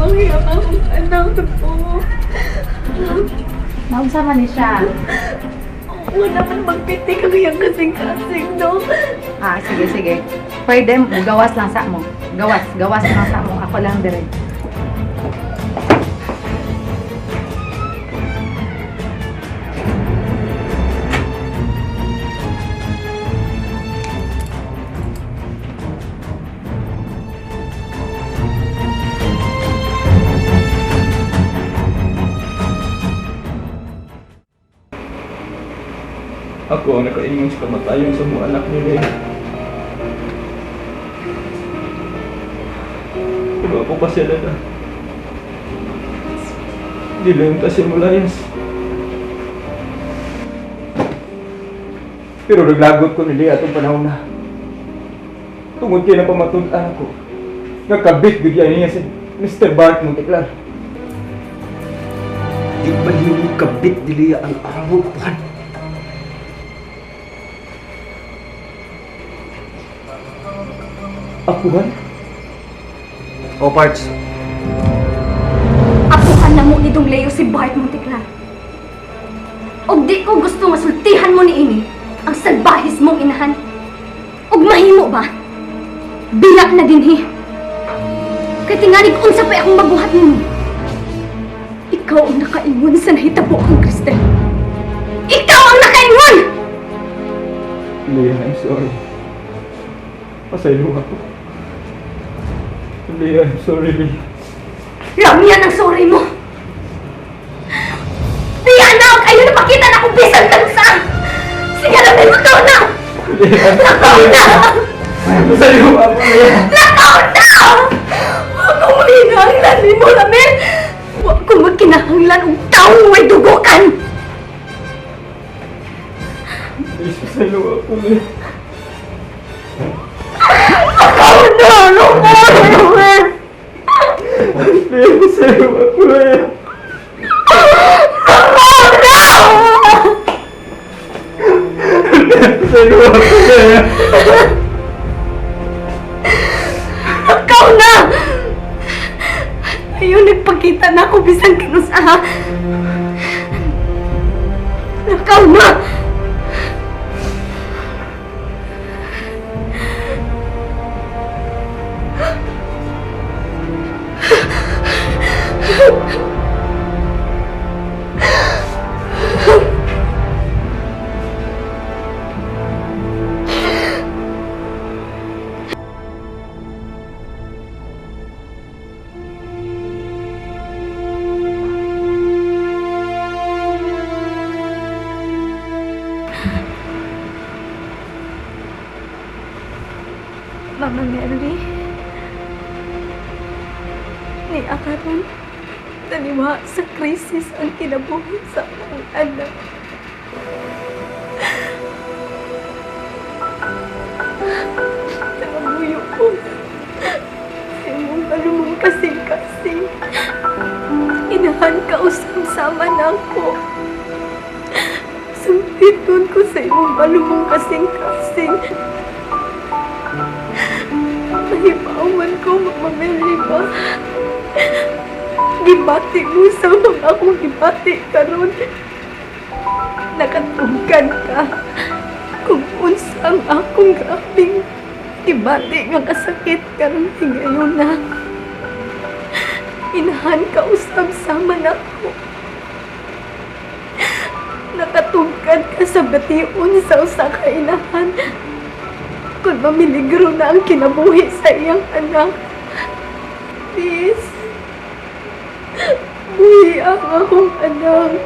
Buhi ang akong anak ko. Naunsa man ni siya? Wala man magpitik ang iyang kasing-kasing, no? Ah, sige, sige. Pwede, gawas lang sa mo. Gawas, gawas lang sa mo. Ako lang dire. Ako ang nakaingon sa kamatayon sa mga anak ni Lea. Pero ako pa siya na. Di lang ta siya mulayas. Pero naglagot ko ni Lea itong panahon na. Tungod kay na pamatud-an ako. Nagkabit bigyan niya si Mr. Bart Monteklar. Di ba yung kabit dili ang amo, Juan? Apuhan? O, parts. Apuhan na mo ni Dong Leo si Bart Monteklar. Og di ko gusto nga sultihan mo ni ini ang salbahis mong inahan. Og mahimo ba? Bilak na dinhi. Kay tingalig unsa pa akong mabuhat nimo. Ikaw ang nakaingon sa nahitabo ang Cristel. Ikaw ang nakaingon! Leah, I'm sorry. Pasaylo ako. Leah, I'm sorry, Leah. Ramian ang sorry mo! Diyan na! Kayo napakita na kung bisan lang sa! Sige na, may lakaw na! Leah, Lakaw na! Pasaylo ako, Leah. Lakaw na! Huwag kong makinahanglan ni mo, Ramil! Huwag kong magkinahanglan og taong may dugukan! Please, pasaylo ako, Leah. Lakaw na! Lakaw na, Ramil! Leah, pasaylo ako, Leah. Lakaw na! Leah, pasaylo ako, Leah. Lakaw na! Ayun, nagpakita na ako bisan kinusa. Lakaw na! Mama Mary, ni akaron, taniwa sa krisis ang kinabuhi sa akong anak. Nangamuyo ko sa imong alumong kasing-kasing. Inahan ka usab sama na ako. Sumpiton ko sa imong alumong kasing-kasing. Nahibawan ko, Mama Mary ba? Gibati mo sa mga akong gibati karon. Nakatungkan ka kung unsa ang akong grabing gibati nga kasakit karon higayon na. Inahan ka usab sama nako. Nakatungkad ka sa bation sa usa ka inahan kung mamiligro na ang kinabuhi sa iyang anak. Please, buhi ang akong anak.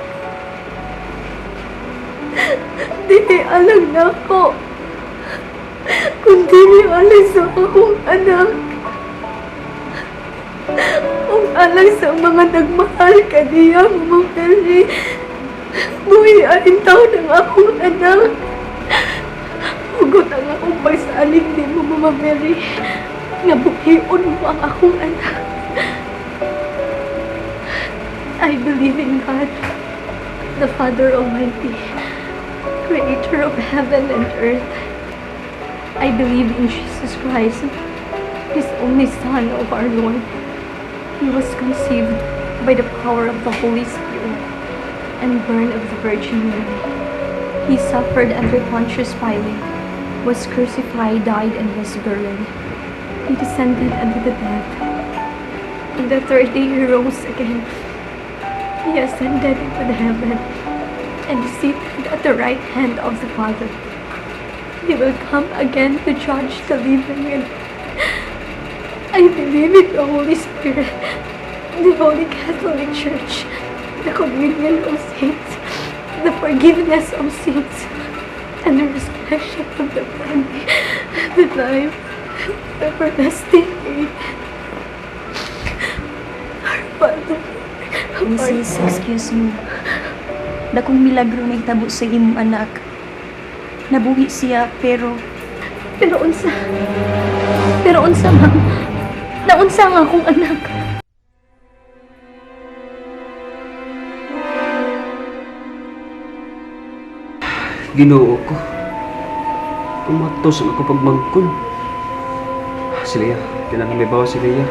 Dili alang na ako. Kung dili alang sa akong anak. Kung alang sa mga nagmahal kaniya, Mama Mary. Buhi ang taon ng akong anak. Hugot ang akong pagsalig ni mo, Mama Mary. Nga buhion mo ang akong anak. I believe in God, the Father Almighty, creator of heaven and earth. I believe in Jesus Christ, His only Son of our Lord, He was conceived by the power of the Holy Spirit and born of the Virgin Mary. He suffered under Pontius Pilate, was crucified, died, and was buried. He descended unto the dead. On the third day he rose again. He ascended into the heaven and is seated at the right hand of the Father. He will come again to judge the living and I believe in the Holy Spirit, the Holy Catholic Church, the communion of saints, the forgiveness of sins, and the resurrection of the body, the life, the everlasting. Amen. Our Father, who art Mrs., excuse me. Dakong milagro na hitabo sa imong anak. Nabuhi siya pero Pero unsa? Pero unsa, ma'am? Naunsa nga akong anak? Ginoo ko. Umatos ang ako pagmangkon. Si Leah, kailangan may bawa si Leah.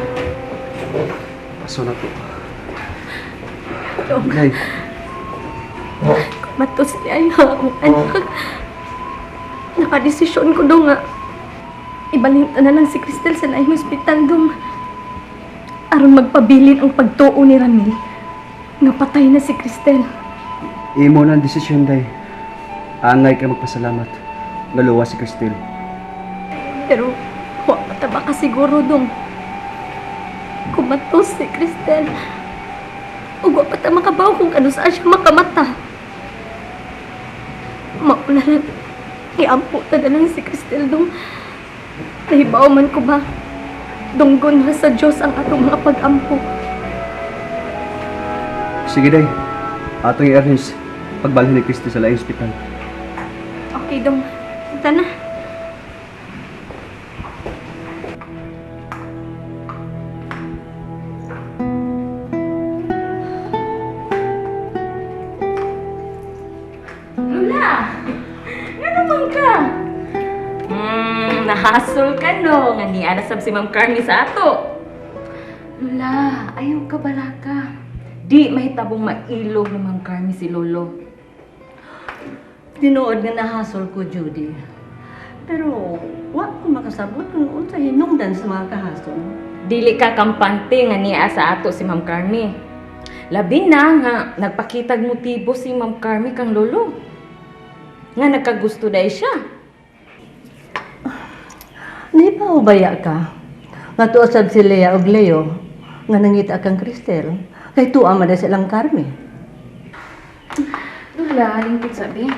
Paso na to. Dong, Nay, matos niya ang akong anak. Nakadesisyon ko dong nga. Ibalhin ta na lang si Cristel sa laing ospital dong. Aron magpabilin ang pagtuo ni Ramil. Nga patay na si Cristel. Imo na ang desisyon, Day. Angay ka magpasalamat. Naluwa si Cristel. Pero wa pa ta ba kasiguro dong. Kumatos si Cristel. Ug wa pa ta makabaw kung kanus-a siya makamata. Mauna lang. Iampo ta na lang si Cristel dong. Nahibaw man ko ba? Dunggon na sa Diyos ang atong mga pag-ampo. Sige, Day. Atong i-arrange pagbalhin ni Cristel sa laing ospital. Okay, dong. Punta na. Lula! Nga naman ka? Nahasol ka no. Nga niya na sab si Ma'am Carmi sa ato. Lula, ayaw ka balaka. Di mahitabong mailog ni Ma'am Carmi si Lolo. Tinuod nga nahasol ko, Judy. Pero wa ko makasabot kung unsa hinungdan sa mga kahasol. Dili ka kampante nga niya sa ato si Ma'am Carmi. Labi na nga nagpakitag motibo si Ma'am Carmi kang Lolo. Nga nagkagusto dahil siya. Naipahubaya ka. Nga tuo sab si Lea og Leo nga nangita kang Cristel. Kay tuwa man na silang Carmi. Lula, lingkod sabi.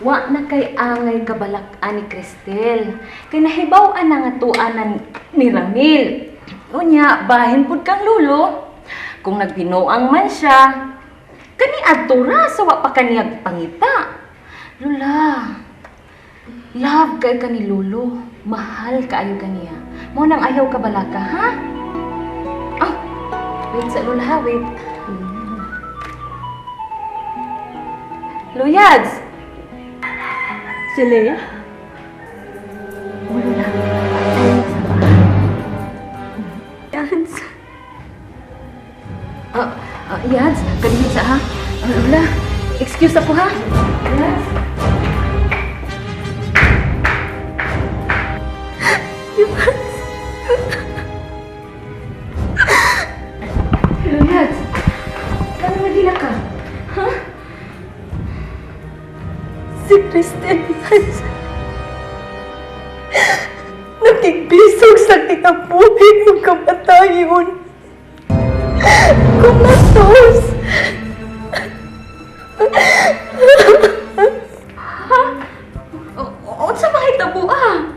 Wa na kay angay kabalak-an ni Cristel. Kay nahibaw-an na nga tuanan ni Ramil. Unya, bahin pud kang lulo. Kung nagbinuang man siya, kani adto ra sa wa pa kaniyag pangita. Lula, love kay ka ni Lolo. Mahal kaayo kaniya. Mo nang ayaw kabalaka, ha? Oh, wait sa Lula, ha? Wait. Luyads! Si Lea? Oh, Lola. Ayaw sa ba? Yads. Yads, kanihit sa ha? Lola, excuse ako ha? Yads. Yads. Yads, kano nagila ka? Ha? Si Cristel, Yads. Nakigbisog sa kinabuhi ng kamatayon. Kumatos! Ha? Unsa mahitabo ah?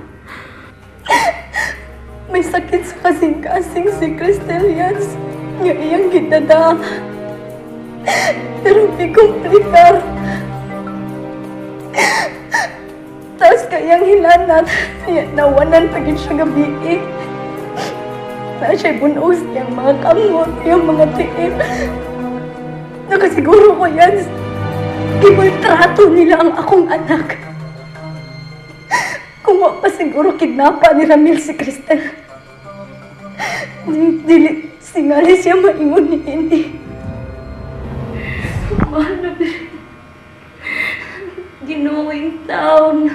May sakit sa kasing-kasing si Cristel, Yads. Nga iyang gidada. Pero may komplikar. Tapos kayang hilanat, nawanan pa gid siya gabi. Na siya'y bunos niyang mga kamot, iyang mga tiil. Nakasiguro ko yan. Gimaltrato nila ang akong anak. Kung wa pa siguro kidnapa ni Ramil si Cristel. Dili Singali siya maingon ni ini. Mahal na ba? Ginooing taon.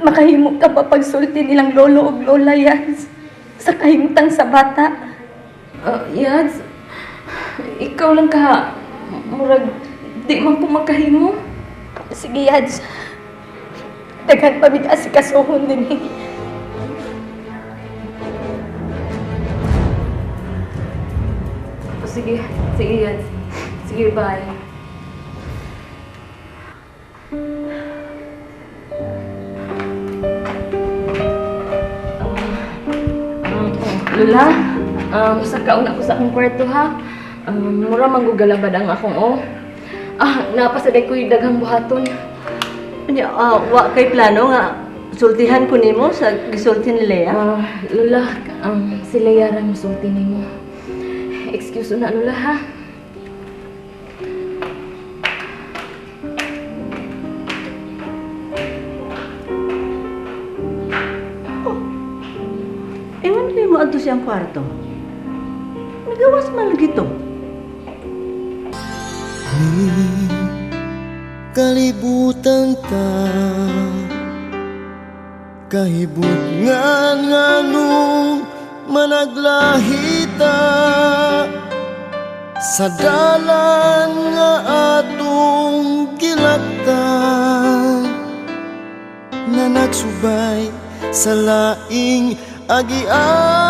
Makahimo ka ba pagsulti nilang lolo ug lola, Yans? Sa kahimtang sa bata. Yads, ikaw lang ka, murag, di man ko makahimo. Sige, Yads. Daghan pa mig asikasuhon din eh. O, sige, sige Yads. Sige, bye. Lola, sa kaon ako sa akong kwarto ha. Mura manggugalabad ang akong oh. Ah, napasaday ko'y daghang buhaton. Unya, wa kay plano nga sultihan ko nimo sa gisulti ni Lea. Ah, Lola, si Leia ra musulti nimo. Excuse na Lola ha. Ingon nimo adto siyang kwarto. Nagawas man lagi to. Kalibutan ta kahibutngan nganong managlahita sa dalan nga atong gilaktan nga nagsubay sa laing agian.